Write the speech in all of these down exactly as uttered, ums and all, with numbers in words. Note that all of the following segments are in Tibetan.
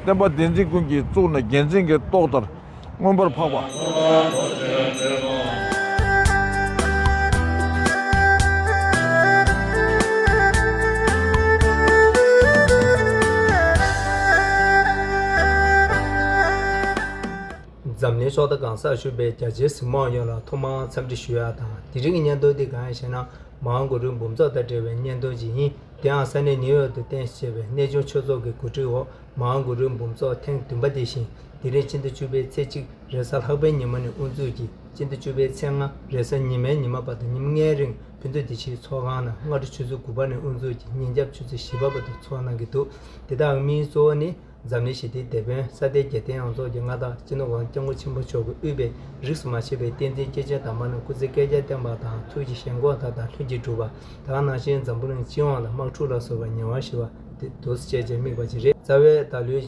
བསྟན་པ་བསྟན་འཛིན་ཀུན་གྱི་གཙུག་ན་རྒྱལ་མཚན་གྱི་ཏོག་ལྟར་མངོན་པར་འཕགས་པ། འཛམ་གླིང་ཕྱོགས་མཐའ་གང་སར་བཞུགས་པའི་རྒྱ་ཆེའི་གཟིགས་མོ་ཡོངས་ལ་ཐོག་མར་འཚམས་འདྲི་ཞུ་ཡག་དང་། དེ་རིང་གི་བརྙན་ཐུང་འདི་གང་ཡིན་ཞེ་ན། མ་ཧཱ་གུ་རུའི་འབུམ་ཚོགས་དང་འབྲེལ་བའི་བརྙན་ཐུང་ཅིག་ཡིན། དེའང་ས་གནས་ནིའུ་ཡོག་ཏུ་རྟེན་གཞི་བྱས་པའི་གནས་ཆུང་ཆོས་ཚོགས་ཀྱི་གོ་སྒྲིག་འོག་མ་ཧཱ་གུ་རུའི་འབུམ་ཚོགས་ཐེངས་བདུན་པ་དེ་བཞིན། དེ་རིང་སྤྱི་ཟླ་བཅུ་པའི་ཚེས་གཅིག་རེས་གཟའ་ལྷག་པའི་ཉི་མ་ནས་དབུ་འཛུགས་ཀྱིས་སྤྱི་ཟླ་བཅུ་པའི་ཚེས་ལྔ་རེས་གཟའ་ཉི་མའི་ཉི་མ་བར་དུ་ཉིན་ལྔའི་རིང་བོད་མདོ་བདེ་ཆེན་ཚོགས་ཁང་ནང་སྔ་དྲོ་ཆུ་ཚོད་དགུ་པ་ནས་དབུ་འཛུགས་ཀྱིས་ཉིན་རྒྱབ་ཆུ་ཚོད་བཞི་པ་བར་དུ་ཚོགས་གནང་གི་འདུག་དེ་དག་གི་དམིགས་ཡུལ་གཙོ་བོ་ནི། འཛམ་གླིང་ཞི་བདེའི་དེད་དཔོན་ས་སྟེང་རྒྱལ་བསྟན་ཡོངས་རྫོགས་ཀྱི་མངའ་བདག་སྤྱི་ནོར་༸གོང་ས་༸སྐྱབས་མགོན་ཆེན་པོ་མཆོག་གིས་དབུས་པའི་རིས་སུ་མ་ཆད་པའི་བསྟན་འཛིན་སྐྱེས་ཆེན་དམ་པ་རྣམས་སྐུ་ཚེ་བསྐལ་བརྒྱར་བརྟན་པ་དང་། ཐུགས་ཀྱི་བཞེད་དགོངས་དག་དང་ལྷུན་གྱིས་གྲུབ་པ། དེ་ག་ནང་བཞིན་འཛམ་བུ་གླིང་སྤྱི་ཡོངས་ལ་དམག་འཁྲུག་ལ་སོགས་པ་ཉེ་བར་ཞི་བ་དེ་འདུག་སེ་བྱས་རྗེས་དམིགས་པ་ཅིག་རེད། རྩ་བའི་ད་ལོའི་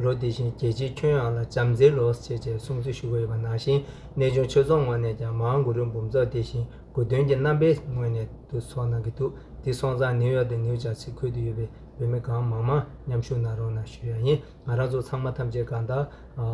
ལོ་དེ་བཞིན་རྒྱལ་སྤྱིའི་ཁྱོན་ཡོངས་ལ་བྱམས་བརྩེའི་ལོ་ཞེས་བྱས་སྲུང་བརྩི་ཞུ་གི་ཡོད་པ་ནང་བཞིན། གནས་ཆུང་ཆོས་ཚོགས་ངོས་ནས་ཀྱང་མ་ཧཱ་གུ་རུའི་འབུམ་ཚོགས་དེ་བཞིན་དགོས་འདུན་གྱི་རྣམ་པའི་ངོས་ནས་དུ་ཚོགས་གནང་གི་འདུག་དེ་སོང་ཙང་ནིའུ་ཡོག་དང་ནིའུ་ཇར་སི་ཁུལ་དུ་ཡོད་པའི་བོད་མི་གང་མང་མང་མཉམ་ཞུགས་གནང་རོགས་གནང་ཞུ་ཡ་ཡིན། ང་རང་ཚོ་ཚང་མ་ཐམས་ཅད་གང་ལྟར་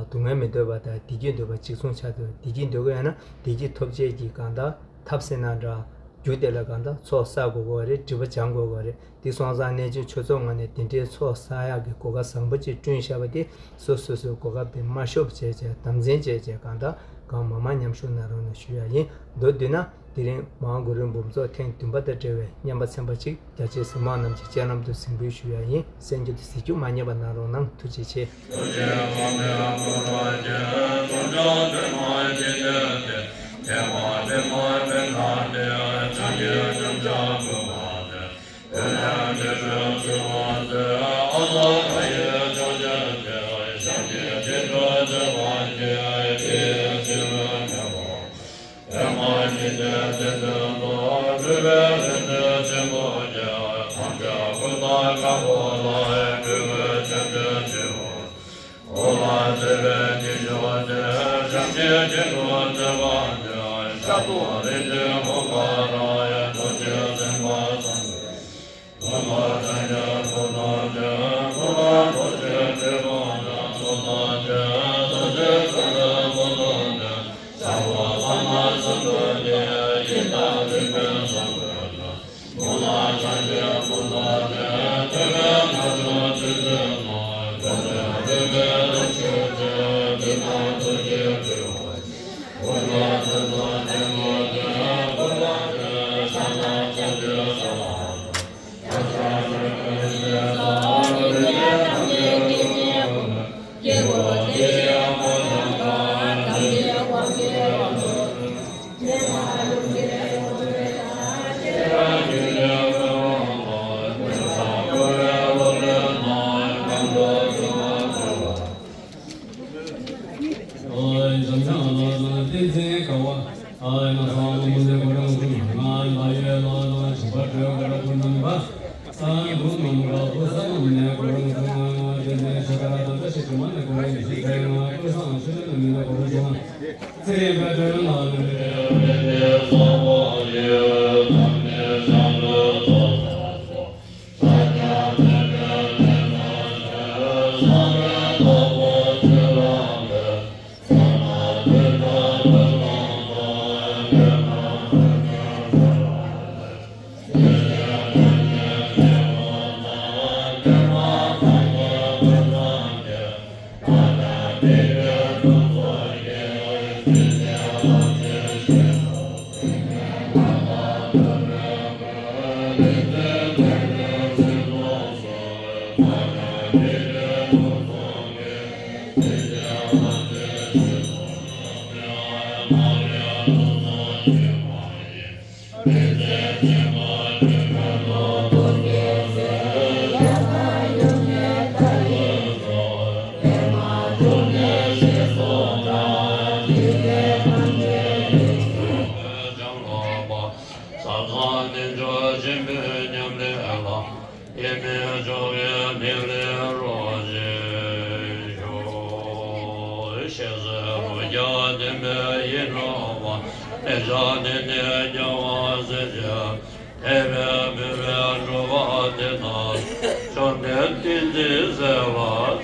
སྡུག་བསྔལ་མི་འདོད་པ་དང་བདེ་སྐྱིད་འདོད་པ་གཅིག་མཚུངས་ཆགས་ཏེ། བདེ་སྐྱིད་འདོད་ཀྱི་ཡོད་ན་བདེ་སྐྱིད་ཐོབ་བྱེད་ཀྱི་གང་ལྟར་ཐབས་ཟེར་ན་འདྲ། རྒྱུ་དེ་ལ་གང་ལྟར་ཚོགས་བསགས་དགོས་ཀྱི་རེད། སྒྲིབ་པ་སྦྱང་དགོས་ཀྱི་རེད། དེ་སོང་ཙང་གནས་ཆུང་ཆོས་ཚོགས་ངོས་ནས་དེ་འདྲའི་ཚོགས་བསགས་ཡག་གི་གོ་སྐབས་བཟང་པོ་ཅིག་བསྐྲུན་བཞག་པ་དེ་སོ་སོ་སོའི་གོ་སྐབས་དེ་མ་ཤོར་བ་བྱས་བྱས་དམ་འཛིན་བྱས་བྱས་གང་ལྟར་གང་མང་མང་མཉམ་ཞུགས་གནང་རོགས་གནང་ཞུ་ཡ་ཡིན། མདོར་བསྡུས་ན། དེ་རིང་མ་ཧཱ་གུ་རུའི་འབུམ་ཚོགས་ཐེངས་བདུན་པ་དང་འབྲེལ་བའི་བརྙན་པར་ཚན་པ་གཅིག་རྒྱ་ཆེའི་གཟིགས་མོ་རྣམས་ཀྱི་སྤྱན་ལམ་དུ་གཟིགས་འབུལ་ཞུ་ཡ་ཡིན། གསན་རྒྱུ་དང་གཟིགས་རྒྱུ་མ་བསྙེལ་བ་གནང་རོགས་གནང་། ཐུགས་རྗེ་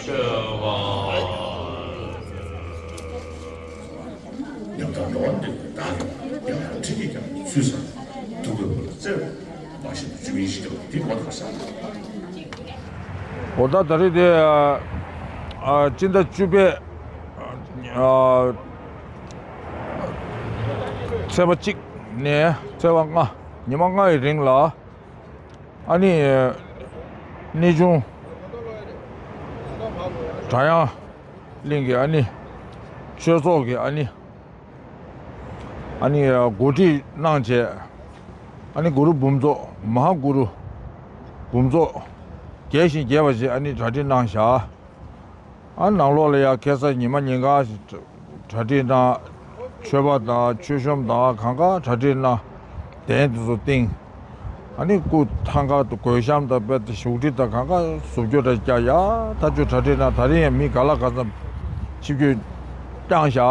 ཆེ། འོ་ད་ད་རེས་དེ་ཨ་སྤྱི་ཟླ་བཅུ་པའི་ཨ་ཚེས་པ་གཅིག་ནས་ཚེས་པ་ལྔ། ཉི་མ་ལྔ་ཡི་རིང་ལ་ཨ་ནི་གནས་ཆུང་བྲག་གཡང་གླིང་གི་ཨ་ནི་ཆོས་ཚོགས་ཀྱི་ཨ་ནི་ཨ་ནི་གོ་སྒྲིག་གནང་བྱས། ཨ་ནི་གུ་རུ་འབུམ་ཚོགས་མ་ཧཱ་གུ་རུ་འབུམ་ཚོགས་རྒྱས་ཤིང་རྒྱས་པ་ཞིག་ཨ་ནི་གྲ་སྒྲིག་གནང་བཞག་ཨ་ནང་ལོགས་ལ་ཡང་ཁ་སང་ཉི་མ་ཉིན་གང་ཞིག་གྲ་སྒྲིག་གནང་། མཆོད་པ་དང་མཆོད་གཤོམ་དང་གང་ག་གྲ་སྒྲིག་གནང་། གདན་དེ་ཚོ་བཏིང་། ཨ་ནི་སྐུ་ཐང་ཀ་དང་གོས་ཤམ་དང་དཔེ་དེ་བཞུགས་ཁྲི་དང་གང་ག་བཟོ་བཅོས་འདྲ་རྒྱག་ཡ་ད་ཆོ་གྲ་སྒྲིག་གནང་། ད་རིང་ཡང་མི་ག་ལ་ག་ཚོད་ཆིབས་བསྒྱུར་བསྐྱངས་བཞག་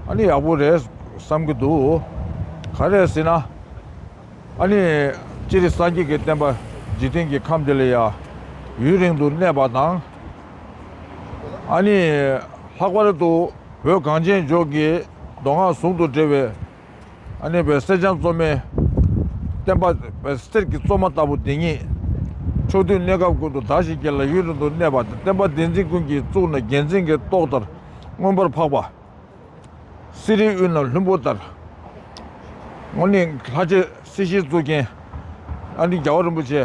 ཨ་ནི་ཡག་པོ་རེད་བསམ་གྱི་འདུག་ག་རེ་ཟེར་ན། ཨ་ནི་སྤྱིར་སངས་རྒྱས་ཀྱི་བསྟན་པ་འཇིག་རྟེན་གྱི་ཁམས་འདི་ལ་ཡ་ཡུན་རིང་དུ་གནས་པ་དང་། ཨ་ནི་ལྷག་པར་དུ་བོད་གངས་ཅན་ལྗོངས་ཀྱི་མདོ་སྔགས་ཟུང་དུ་འབྲེལ་བའི་ཨ་ནི་བའི་སེར་སྐྱ་གཙོ་མའི་བསྟན་པ་བའི་གསེར་གྱི་བཙོ་མ་ལྟ་བུ་འདི་ཉིད་ཕྱོགས་དུས་གནས་སྐབས་ཀུན་ཏུ་དར་ཞིང་རྒྱས་ལ་ཡུན་རིང་དུ་གནས་པ་དང་། བསྟན་པ་བསྟན་འཛིན་ཀུན་གྱི་གཙུག་ན་རྒྱལ་མཚན་གྱི་ཏོག་ལྟར་མངོན་པར་འཕགས་པ། གསེར་རིའི་དབུས་ན་ལྷུན་པོ་ལྟར། དངོས་གནས་ལྷ་རྗེ་སྲིད་ཞིའི་གཙུག་རྒྱན་ཨ་ནི་རྒྱལ་བ་རིན་པོ་ཆེ་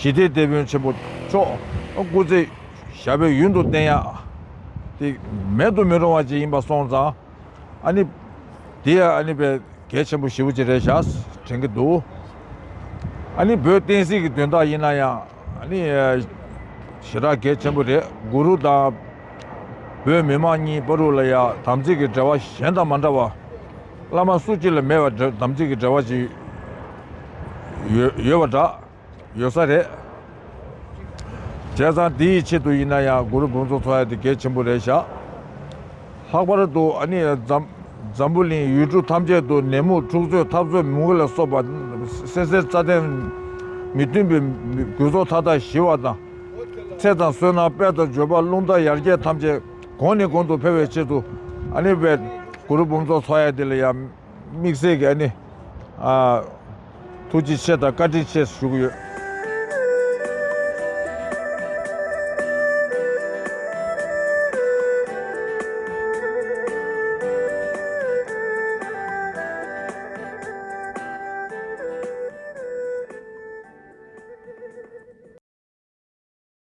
ཞི་བདེའི་དེད་དཔོན་ཆེན་པོ་མཆོག་སྐུ་ཚེ་ཞབས་པད་ཡུན་དུ་བརྟན་ཡག་དེ་མེད་དུ་མི་རུང་བ་ཅིག་ཡིན་པ་སོང་ཙང་། ཨ་ནི་དེ་ཡང་ཨ་ནི་པའི་གལ་ཆེན་པོ་ཞེ་པོ་ཅིག་རེད་བཞག་དྲན་གྱི་འདུག་ཨ་ནི་བོད་བསྟན་སྲིད་ཀྱི་དོན་དག་ཡིན་ན་ཡང་ཨ་ནི་ཞེ་དྲག་གལ་ཆེན་པོ་རེད། གུ་རུ་དང་བོད་མི་མང་གཉིས་བར་དུ་ལ་ཡང་དམ་ཚིག་གི་འབྲེལ་བ་གཞན་དང་མ་འདྲ་བ། བླ་མ་སུ་གཅིག་ལ་མེད་པ་འདྲ་དམ་ཚིག་གི་འབྲེལ་བ་ཅིག་ཡོད་ཡོད་པ་འདྲ། ཡོད་ས་རེད། བྱས་ཙང་དེའི་ཆེད་དུ་ཡིན་ན་ཡང་གུ་རུ་འབུམ་ཚོགས་ཚོགས་ཡ་དེ་གལ་ཆེན་པོ་རེད་བཞག་ལྷག་པར་དུ་ཨ་ནི་འཛམ་འཛམ་བུ་གླིང་ཡུལ་གྲུ་ཐམས་ཅད་དུ་ནད་མུག་འཁྲུག་རྩོད་འཐབ་རྩོད་མུ་གེ་ལ་སོགས་པ་སེམས་ཅན་རྩ་ལྟུང་མི་མཐུན་པའི་རྒུད་ཚོགས་མཐའ་དག་ཞི་བ་དང་། ཚེ་དང་བསོད་ནམས་དཔལ་དང་འབྱོར་པ་རླུང་རྟ་ཡར་རྒྱས་ཐམས་ཅད་གོང་ནས་གོང་དུ་འཕེལ་བའི་ཆེད་དུ་ཨ་ནི་བའི་གུ་རུ་འབུམ་ཚོགས་ཚོགས་ཡ་དེ་ལ་ཡང་དམིགས་བསལ་གྱི་ཨ་ནི་ཨ། ཐུགས་རྗེ་ཆེ་དང་བཀའ་དྲིན་ཆེ་ཞུ་གི་ཡོད།